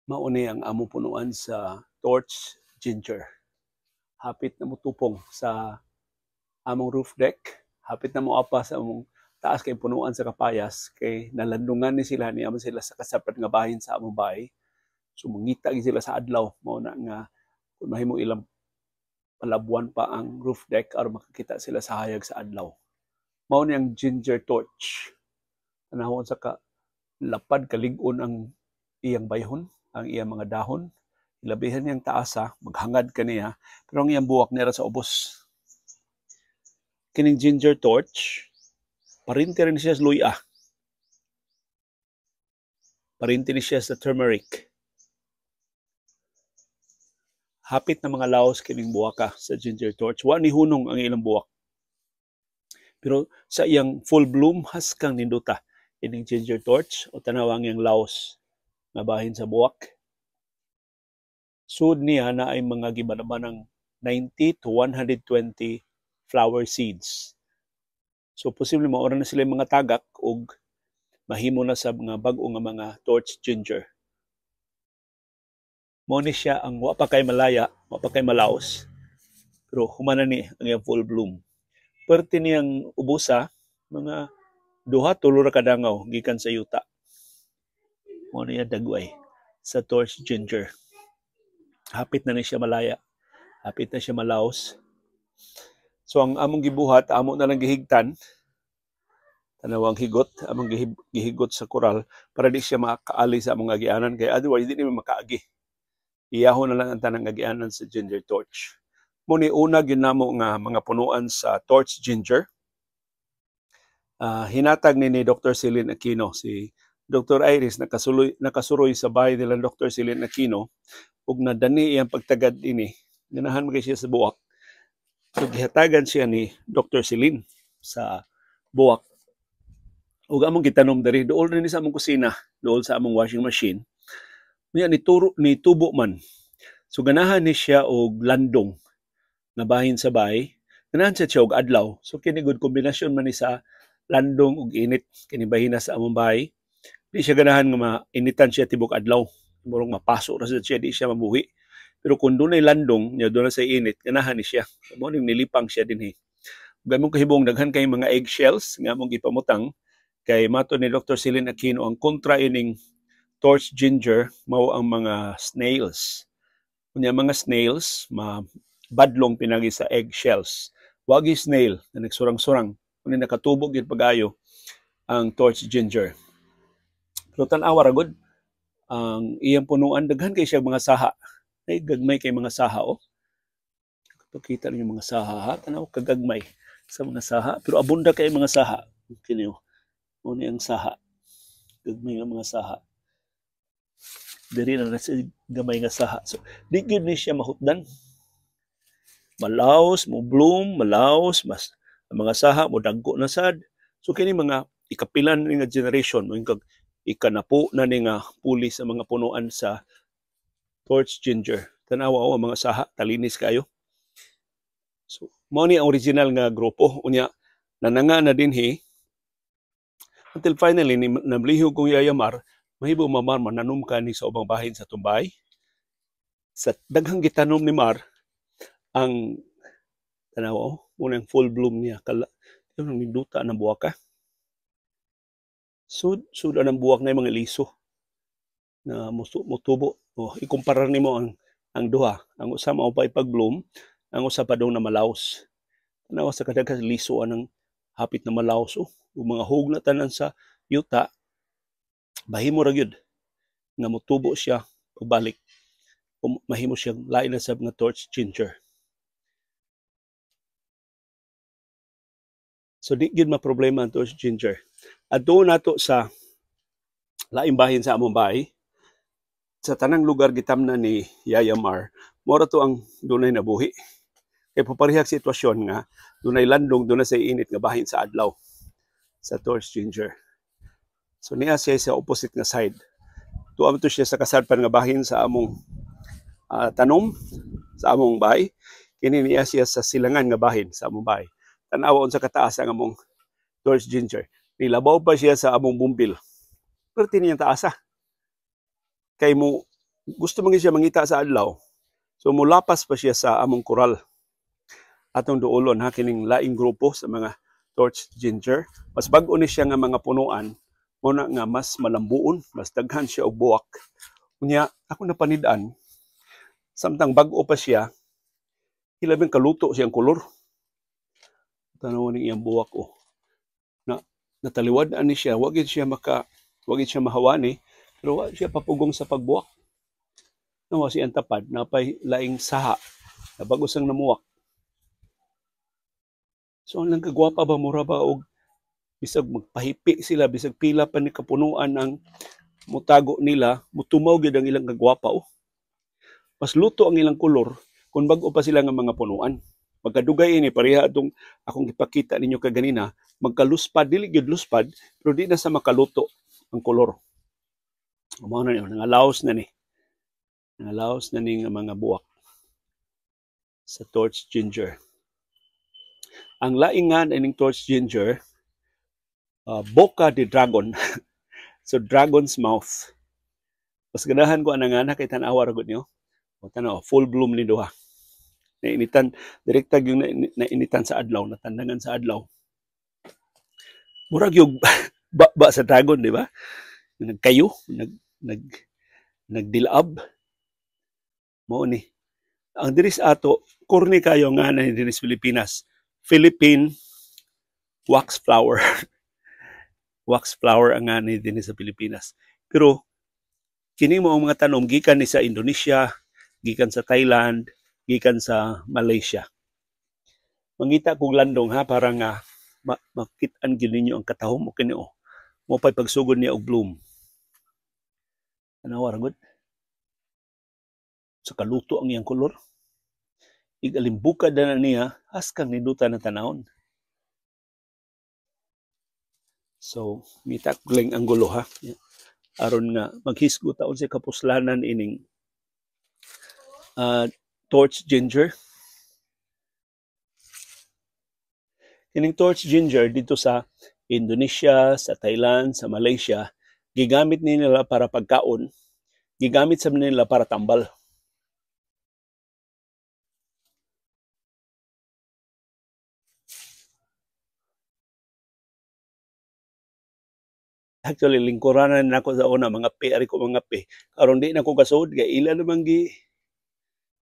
Mao ni ang among punuan sa torch ginger. Hapit na motupong sa among roof deck, hapit na moapa sa among taas kay punuan sa kapayas kay nalandungan ni sila, niya man sila sa kasapad nga bahin sa among bahay. So mangita gyud sila sa adlaw, mao na nga kung mahimo ilang palabuan pa ang roof deck aron makakita sila sa hayag sa adlaw. Mao ni ang ginger torch. Tanawon sa ka lapad, kalig-on ang iyang bayhon, ang iyang mga dahon. Ilabihan niyang taasa, maghangad kaniya, pero ang iyang buwak nira sa ubos. Kining ginger torch, parente rin siya sa luya. Parente ni siya sa turmeric. Hapit na mga laos kining buwaka sa ginger torch. Wa ni hunong ang ilang buwak. Pero sa iyang full bloom, haskang nindota ining ginger torch o tanaw ang iyang laos nga bahin sa buwak. Sud niya na ay mga gibanaban ng 90 to 120 flower seeds. So posible maura na sila yung mga tagak og mahimo na sa mga bag-o nga mga torch ginger. Mao ni siya ang wa pa kay malaya, wa pa kay malaos, pero human na ni ang iyang full bloom. Perti niyang ubusa, mga 2, 3 ra kadangaw gikan sa yuta. Mao niya dagway sa torch ginger. Hapit na ni siya malaya. Hapit na siya malaos. So ang among gibuhat, amo na lang gihigtan. Tanawang higot, among gihigot sa koral para di siya makaali sa among agianan kay otherwise di ni makaagi. Iyahon na lang ang tanang agianan sa ginger torch. Mo ni una gyud namo nga mga punuan sa torch ginger. Hinatag ni Dr. Celine Aquino. Si Dr. Iris nakasuroy sa bahay nila Dr. Celine Aquino ug nadani iyang pagtagad ini. Ganahan man kay siya sa buwak. So gihatagan siya ni Dr. Celine sa buwak. Ug among gitanom diri duol rin sa among kusina, duol sa among washing machine. Niya ni turo ni tubo man. So ganahan ni siya og landong nga bahin sa bahay. Ganahan siya og adlaw. So kini good kombinasyon man ni sa landong ug init kini bahina sa among bahay. Di siya ganahan nga mainitan siya tibok adlaw. Murong mapaso ra siya, di siya mabuhi. Pero kung dunay landong, nya doon sa init, ganahan ni siya. Mao ning nilipang siya dinhi. Ug among kahibong daghan kay mga eggshells nga among gipamutang kay mato ni Dr. Celine Aquino ang kontra ining torch ginger mao ang mga snails. Unya mga snails mabadlong pinagi sa eggshells. Wagi snail na nagsurang-surang kundi nakatubog gyud pag-ayo ang torch ginger. Pero tan-awa ra gud ang iyang punuan, daghan kay siya mga saha. Ay gagmay kay mga saha oh. Pakita ninyo mga saha ha, tan-aw kagagmay sa mga saha, pero abunda kay mga saha. Kini oh. Mao ni ang saha. Gagmay nga mga saha. Diri na sa gamay nga saha. So di gyud ni siya mahutdan. Malaos mo bloom, malaos mas ang mga saha mo dagko na sad. So kini mga ikapilan ni nga generation mo kag ikanapo na ni nga puli sa mga punuan sa torch ginger. Tanawa oh, ang mga saha talinis kayo. So mao ni ang original nga grupo. Unya nananga na dinhi until finally ni nablihog kong yayamar, mahibo mamar mananom ka ni sa ubang bahin sa tumbay. Sa daghang gitanom ni Mar ang tanawa oh, unang full bloom niya kala yung ninduta ng buwaka. Sud sud ang buwak na yung mga liso na mutubo. Oh, ikumpara nimo ang duha, ang usa mao pa ipag-bloom, ang usa pa dong na malaos. Tanawa sa kadaghan liso anang hapit na malaos oh. Ug mga hug na tanan sa yuta, bahimo ra gyud nga motubo siya pagbalik. O mahimo siyang lain na sab nga torch ginger. So di gyud maproblema ang torch ginger. Adto nato sa laing bahin sa among bahay, sa tanang lugar gitamna ni Yaya Mar, mora to ang dunay nabuhi. Kay paparehag sitwasyon nga dunay landong, dunay sa init nga bahin sa adlaw sa torch ginger. So niya siya sa opposite nga side. Tuwa to siya sa kasadpan nga bahin sa among tanom sa among bahay. Kini niya siya sa silangan nga bahin sa among bahay. Tan-awa unsa kataas ang among torch ginger. Nilabaw pa siya sa among bumbil. Pero tiniyang taasa. Kay mo Gusto man siya mangita sa adlaw. So mulapas pa siya sa among koral. Atong duolon ha, kining laing grupo sa mga torch ginger. Mas bag-o ni siya nga mga punuan, mao na nga mas malambuon, mas daghan siya og buwak. Unya ako napanid-an, samtang bag-o pa siya, hilabing kaluto siyang kolor. Tanaw ning iyang buwak oh. Na nataliwad ani siya, wa gid siya mahawani, pero wa siya papugong sa pagbuwak. Nawa siyang tapad, napay laing saha, na bag-o sang namuwak. So ang lang kagwapa ba, mura ba og bisag magpahipi sila, bisag pila pa ni kapunuan ang mutago nila, mutumaw gyud ang ilang kagwapa oh. Mas luto ang ilang kolor kung bag-o pa sila nga mga punuan. Magkadugay ini pareha atong akong gipakita ninyo kaganina, magkaluspad, dili gyud luspad, pero di na sa makaluto ang kolor. Mao na ni, nangalaos na ni. Nangalaos na ni nga mga buwak sa torch ginger. Ang laingan ining torch ginger, Boca de Dragon. So dragon's mouth. Mas ganahan ko anang nga kay tan-awa ra gud niyo. O tanaw, full bloom ni duha. Nainitan, direkta yung nainitan sa adlaw, natandangan sa adlaw. Murag yung ba sa dragon, di ba? Nagkayo, nagdilab. Mao ni. Ang diris ato, corny kayo nga na diris Pilipinas. Philippine wax flower. Wax flower ang nga ni dinhi sa Pilipinas. Pero kini mo ang mga tanom gikan ni sa Indonesia, gikan sa Thailand, gikan sa Malaysia. Mangita kog landong ha para nga makit-an gyud ninyo ang katahom o kini oh. Mo pay pagsugod niya og bloom. Tanawa ra gud. Sa kaluto ang iyang kolor. Igalimbuka na niya haskang ninduta na tanawon. So, mita ko lang ang gulo ha. Aron nga maghisgo taon sa kapuslanan ining torch ginger. Ining torch ginger dito sa Indonesia, sa Thailand, sa Malaysia, gigamit nila para pagkaon, gigamit sa nila para tambal. Actually, lingkuranan na ako sa una, mga P, ari ko mga P. Karon di na ko kasuod, kay ila naman gi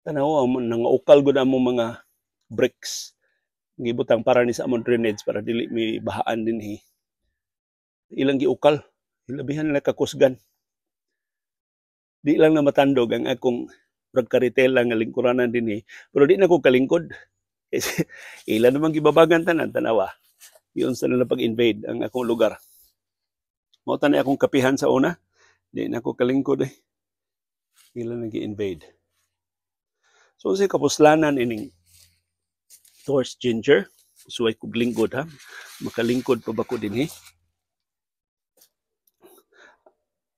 tanaw, nangaukal gud among mga bricks. Gibutang para ni sa among drainage para dili mi bahaan dinhi. Ilang giukal, hilabihan nila kakusgan. Di lang na matandog ang akong murag karitela nga lingkuranan dinhi, pero di na ko kalingkod. Kasi ila naman gibabagan tanan tanawa. Yun sa nila pag-invade ang akong lugar. Mao tanay akong kapihan sa una, di na ako kalingkod eh. Ila nang gi-invade. So unsay kapuslanan ining torch ginger? Suway kog lingkod ha. Makalingkod pa ba ko dinhi?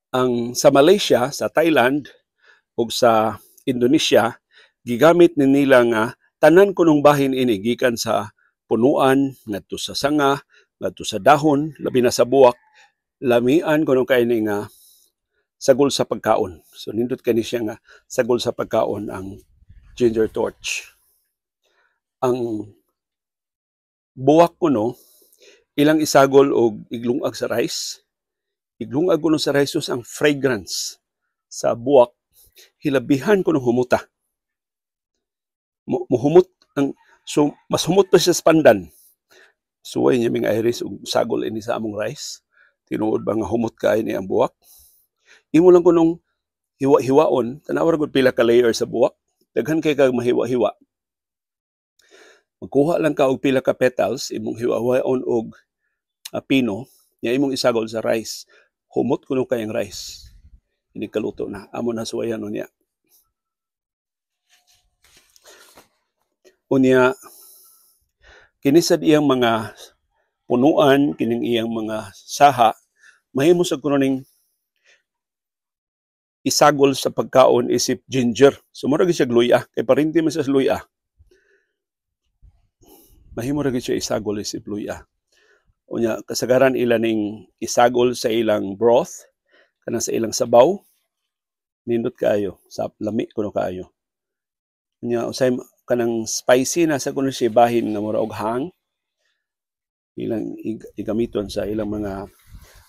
Ang sa Malaysia, sa Thailand ug sa Indonesia, gigamit ni nila nga tanan kunong bahin ini gikan sa punuan ngadto sa sanga, ngadto sa dahon, labi na sa buwak, lamian kuno kay ni nga sagol sa pagkaon. So nindot kani siya nga sagol sa pagkaon ang ginger torch. Ang buwak kuno ilang isagol og iglungag sa rice. Iglungag kuno sa rice ang fragrance sa buwak hilabihan kuno humuta. Muhumot ang, so mas humot pa siya sa pandan. Suway niya ming iris og sagol ini sa among rice. Tinuod ba nga humot kaay ni ang buwak? Imo lang kunong hiwa-hiwaon, tanaw ra gud pila ka layer sa buwak. Daghan kay kag mahiwa-hiwa. Magkuha lang ka og pila ka petals, imong hiwa-hiwaon og pino, nya imong isagol sa rice. Humot kuno kay ang rice. Ini kaluto na. Amo na suwayan unya. Unya kini sad iyang mga punuan, kining iyang mga saha, mahimo sa kuno ning isagol sa pagkaon isip ginger. So mura gyud siya luya, kay parinti man siya sa luya. Mahimo ra gyud siya isagol isip luya. Unya kasagaran ila ning isagol sa ilang broth, kanang sa ilang sabaw. Nindot kaayo, sa lami kuno kaayo. Nya usay kanang spicy na sa kuno siya bahin nga mura og hang ilang igamiton sa ilang mga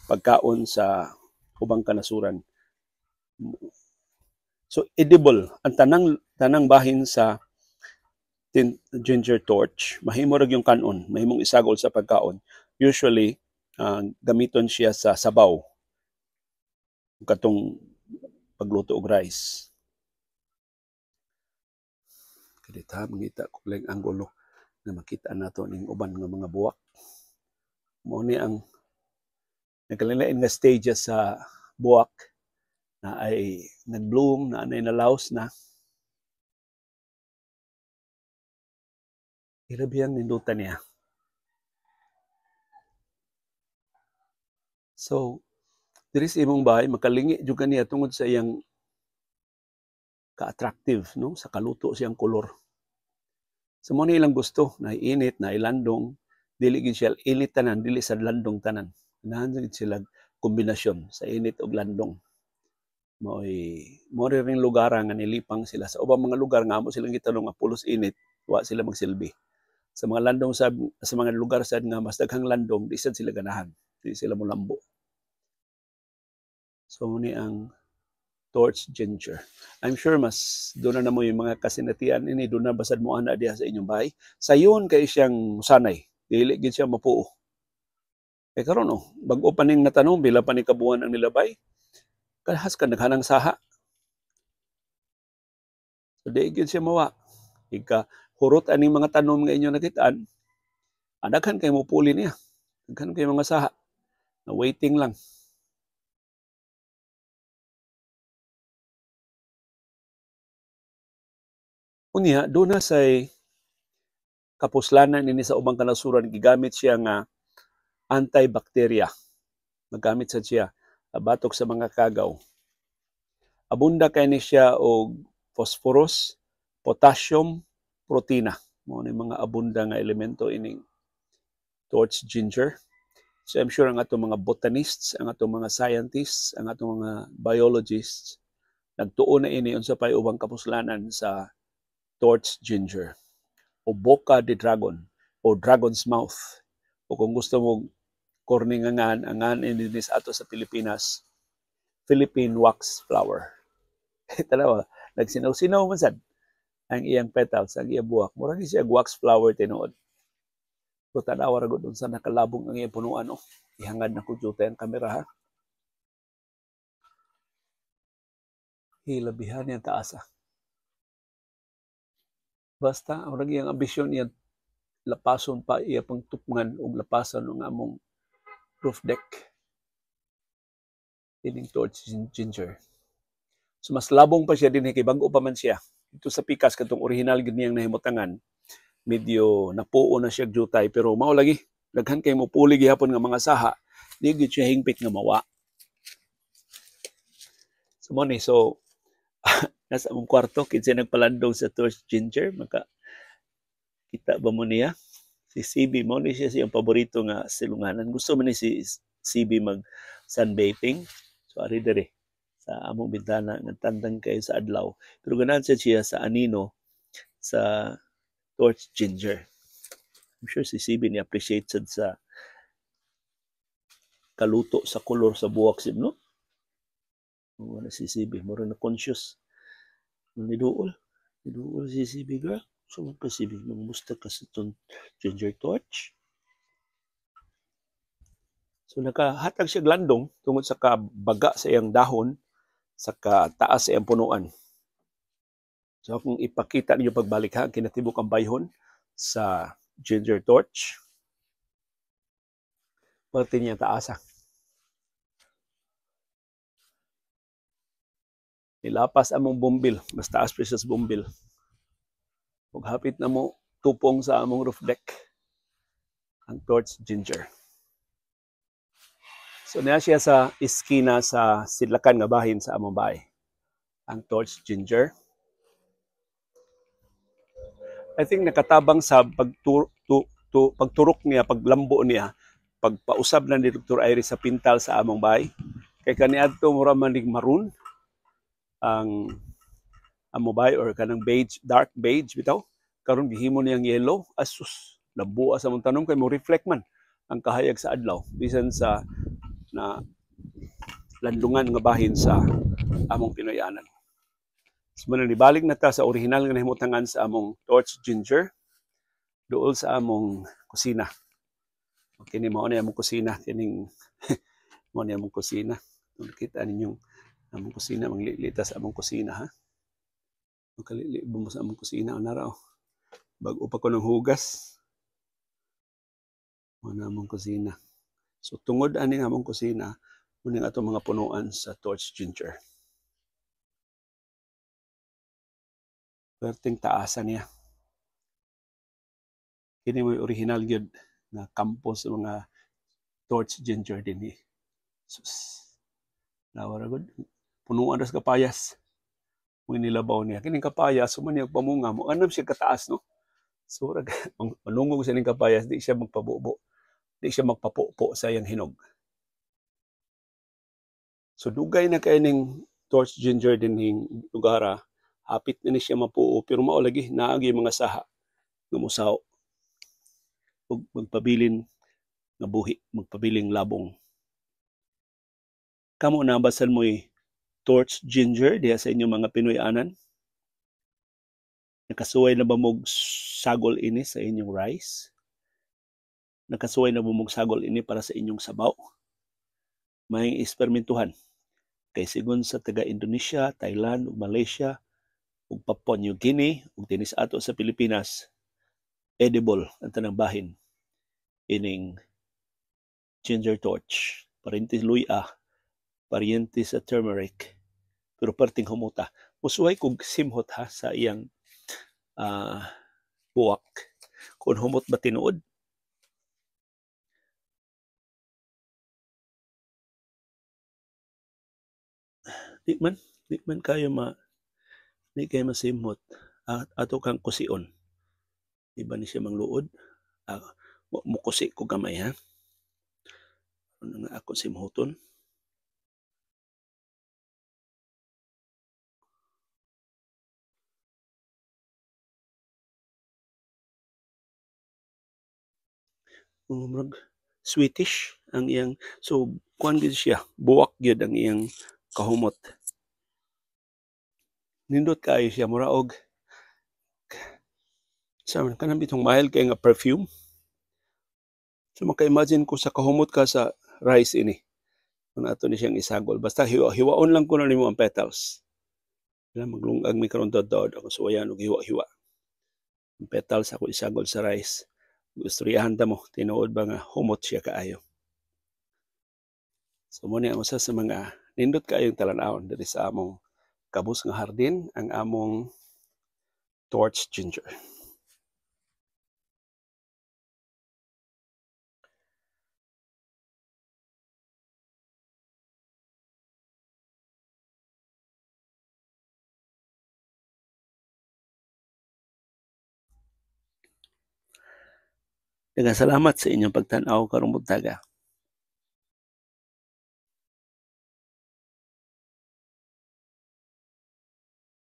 pagkaon sa ubang kanasuran. So edible ang tanang tanang bahin sa ginger torch, mahimo ra gyung kanon, mahimong isagol sa pagkaon. Usually gamiton siya sa sabaw katong pagluto og rice. Kadita mangita ko lang anggulo nga makita nato ning uban nga mga buwak. Mao ni ang nagkalain nga stages sa buwak na ay nag-bloom, na anay nalaos na. Irabiyang nindutan niya. So, diri sa imong bahay, makalingi jud ka niya tungod sa iyang ka-attractive, no? Sa kaluto siyang kolor. So, mo ni ilang gusto, na init, na ilandong, dili gid siya init tanan, dili sa landong tanan. Ganahan gid sila kombinasyon sa init ug landong. Maoy mo ring lugar nga nilipang sila sa ubang mga lugar nga amo silang gitanong nga pulos init, wa sila magsilbi. Sa mga landong sa mga lugar sad nga mas daghang landong, di sad sila ganahan, di sila molambo. So mo ni ang torch ginger. I'm sure mas doon na mo yung mga kasinatian ini, doon na basad mo ana diha sa inyong bahay. Sayon kay siyang sanay, dili gid siya mapuo. Kay karon oh, bag-o pa ning natanom, bila pa ni kabuan ang nilabay, kalahas ka naghanang saha. So di gid siya mawa. Ika hurot aning mga tanom nga inyo nakitaan, daghan kay mopuli niya. Daghan kay mga saha. Na waiting lang. Unya, doon na say kapuslanan nini sa ubang kanasuran, gigamit siya nga antibacteria. Magamit sad siya batok sa mga kagaw. Abunda kay ni siya og phosphorus, potassium, protina. Mao ni mga abunda nga elemento ining torch ginger. So I'm sure ang atong mga botanists, ang atong mga scientists, ang atong mga biologists nagtuon na ini unsa pay ubang kapuslanan sa torch ginger o boca de dragon o dragon's mouth. O kung gusto mo korni nga ngan, ang ngan ini sa ato sa Pilipinas, Philippine wax flower. Tanawa, nagsinaw-sinaw man sad ang iyang petals, ang iyang buwak. Mura ni siya wax flower tinuod. Pero tanawa ra gud unsa nakalabong ang iyang punuan, oh. Ihangad na ko jutay ang kamera ha. Hilabihan niyang taas ha. Basta ang iyang ambisyon iyang lapason pa iya pang tupngan og lapason ang among roof deck. Ining torch ginger. So mas labong pa siya dinhi kay bag-o pa man siya. Ito sa pikas katong original gid niyang nahimutangan. Medyo napuo na siya jutay pero mao lagi daghan kay mopuli gihapon nga mga saha, di gid siya hingpit nga mawa. So mo ni, so nasa among kwarto kinsa nagpalandong sa torch ginger, maka kita ba mo niya? Si CB mo ni siya siyang paborito nga silunganan. Gusto man ni si CB mag sunbathing. So ari diri sa among bintana nga tandang kayo sa adlaw. Pero ganahan siya sa anino sa torch ginger. I'm sure si CB ni appreciate sad sa kaluto sa kolor sa buwak sib, no? Wala si CB, mura na conscious. Niduol. Niduol si CB girl. So man ka CB, mamusta ka sa itong ginger torch. So nakahatag siya landong tungod sa kabaga sa iyang dahon, sa kataas sa iyang punuan. So akong ipakita ninyo pagbalik ha, kinatibok ang bayhon sa ginger torch. Parte niya taas ha. Nilapas among bumbil, mas taas pa siya sa bumbil. Ug hapit na mo tupong sa among roof deck ang torch ginger. So niya siya sa iskina sa sidlakan nga bahin sa among bahay. Ang torch ginger. I think nakatabang sa pagturok niya, paglambo niya, pagpausab na ni Dr. Iris sa pintal sa among bahay. Kay kaniadto mura man ning maroon. Ang amubay or kanang beige, dark beige bitaw. Karon gihimo niyang yellow. Asus, lambuа sa among tanom kay mo reflect man ang kahayag sa adlaw bisan sa na landungan nga bahin sa among Pinoyanan. So, muna nibalik na ta sa original nga nahimutangan sa among torch ginger duol sa among kusina. Kini mao ni among kusina, kining mao ni among kusina. Kita ninyong among kusina, manglilita sa among kusina ha. Magkalili mo sa among kusina nara oh. Bag-o pa ko ng hugas. Mao na among kusina. So tungod ani among kusina, muning atong mga punuan sa torch ginger. Perting taasa niya. Kini mo'y original gyud na kampo sa mga torch ginger dinhi. Sus. Lawa ra gud. Punuan ra sa kapayas. Mo'y nilabaw niya. Kining kapayas, human niya pamunga mo. Anam siya kataas, no? So, manungog siya ning kapayas, di siya magpabubo. Di siya magpapupo sa iyang hinog. So, dugay na kay ning torch ginger dinhing lugara. Hapit na ni siya mapuo, pero mao lagi naagi mga saha nga mosaw ug magpabilin nga buhi, magpabiling labong. Kamo na basan mo'y torch ginger diha sa inyong mga Pinoy-anan? Nakasuway na ba mog sagol ini sa inyong rice? Nakasuway na ba mog sagol ini para sa inyong sabaw? May eksperimentuhan. Kay sigon sa taga Indonesia, Thailand, ug Malaysia, ug Papua New Guinea, ug dinis ato sa Pilipinas, edible ang tanang bahin ining ginger torch. Parente luya, pariente sa turmeric, pero perting humuta. Musuway kog simhot ha sa iyang buwak. Kung humot ba tinuod? Di man kayo ma, di kayo masimhot. Ato kang kusion. Di ba ni siya mangluod? Mukusi ko gamay ha. Ano nga ako simhoton? Murag sweetish ang iyang, so kuan gyud siya, buwak gyud ang iyang kahumot. Nindot kaayo siya, mura og sa kanang bitong mild kay nga perfume. So maka-imagine ko sa kahumot ka sa rice ini. Kung ato ni siyang isagol, basta hiwaon lang kuno nimo ang petals. Kailangan maglungag mi karon daw ako suwayan og hiwa-hiwa. Ang petals ako isagol sa rice. Gustriyahan ta mo, tinuod ba nga humot siya kaayo. So mo ni ang usa sa mga nindot kaayong talan-awon diri sa among kabus nga hardin, ang among torch ginger. Daghang salamat sa inyong pagtan-aw karong buntaga.